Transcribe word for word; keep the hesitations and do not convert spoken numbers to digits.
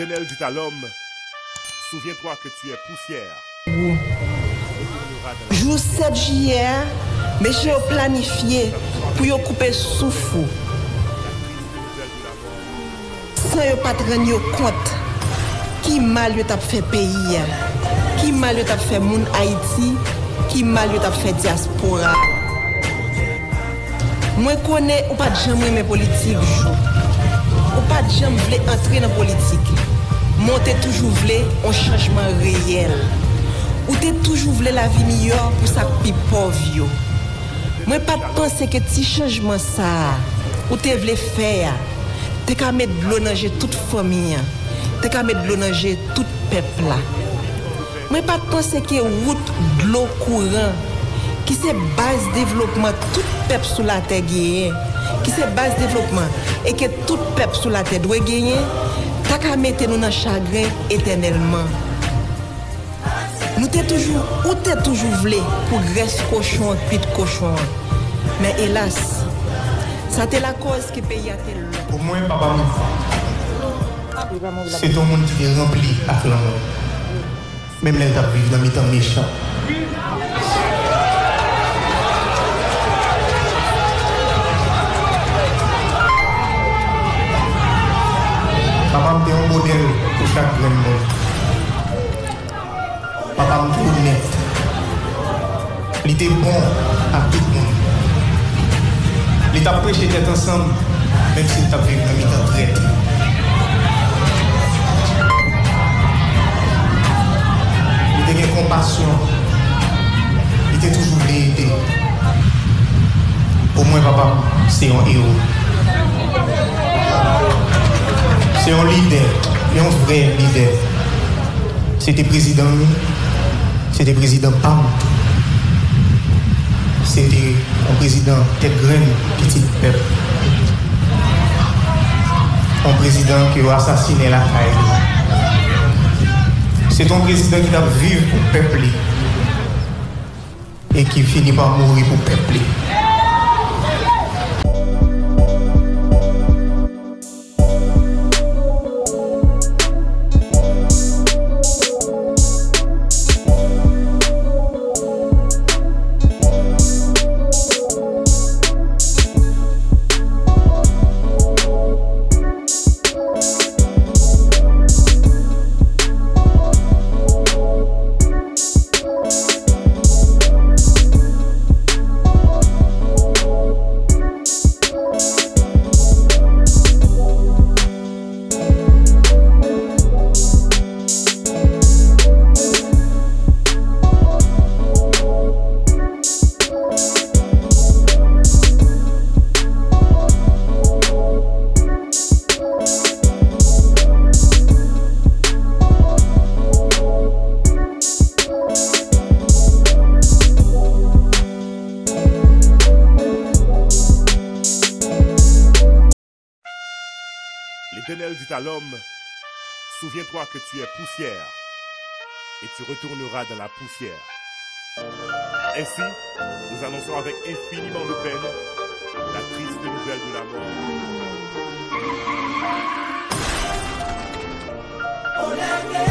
L'Éternel dit à l'homme, souviens-toi que tu es poussière. Jou sèt jiyè a, mesye yo planifye pou yo koupe souf ou, san yo pa t rann yo kont ki mal yo t ap fè peyi a, ki mal yo t ap fè moun Ayiti, ki mal yo t ap fè dyaspora a. Mwen konnen ou pa t janm renmen politik, Jou. Ou pa t janm vle antre nan politik. Men w te toujou vle yon chanjman reyèl. Ou te toujou vle lavi miyò pou sa k pi pòv yo. Mwen pa t panse ke ti chanjman sa a ou te vle fè a te ka met dlo nan je tout fanmi an, te ka met dlo nan je tout pèp la. Mwen pa t panse ke wout, dlo, kouran, ki se baz devlopman tout pèp sou latè genyen, ki se baz devlopman e ke tout pèp sou latè dwe genyen, ta ka mete nou nan chagren etènèlman. Nou te toujou, ou te toujou vle pou grès kochon an kwit kochon an. Men elas, sa te lakòz ke peyi a te lòt. Pou mwen, papa m, se te yon moun ki te ranpli ak lanmou. Menm lè l t ap viv nan mitan mechan. Papa m te yon modèl pou chak grenn moun. Papa m te onèt. Li te bon ak tout moun. Li t ap preche tèt ansanm, menm si l t ap viv nan mitan trèt. Li te gen konpasyon. Li te toujou vle ede. Pou mwen, papa m se yon ewo. Se yon lidè, yon vrè lidè. Se te prezidan nou, se te prezidan pa m tou. Se te yon prezidan tèt grenn, pitit pèp. Yon prezidan ke yo asasinen lakay li. Se te yon prezidan ki t ap viv pou pèp li e ki fini pa mouri pou pèp li. L'Éternel dit à l'homme, souviens-toi que tu es poussière, et tu retourneras dans la poussière. Ainsi, nous annonçons avec infiniment de peine la triste nouvelle de la mort.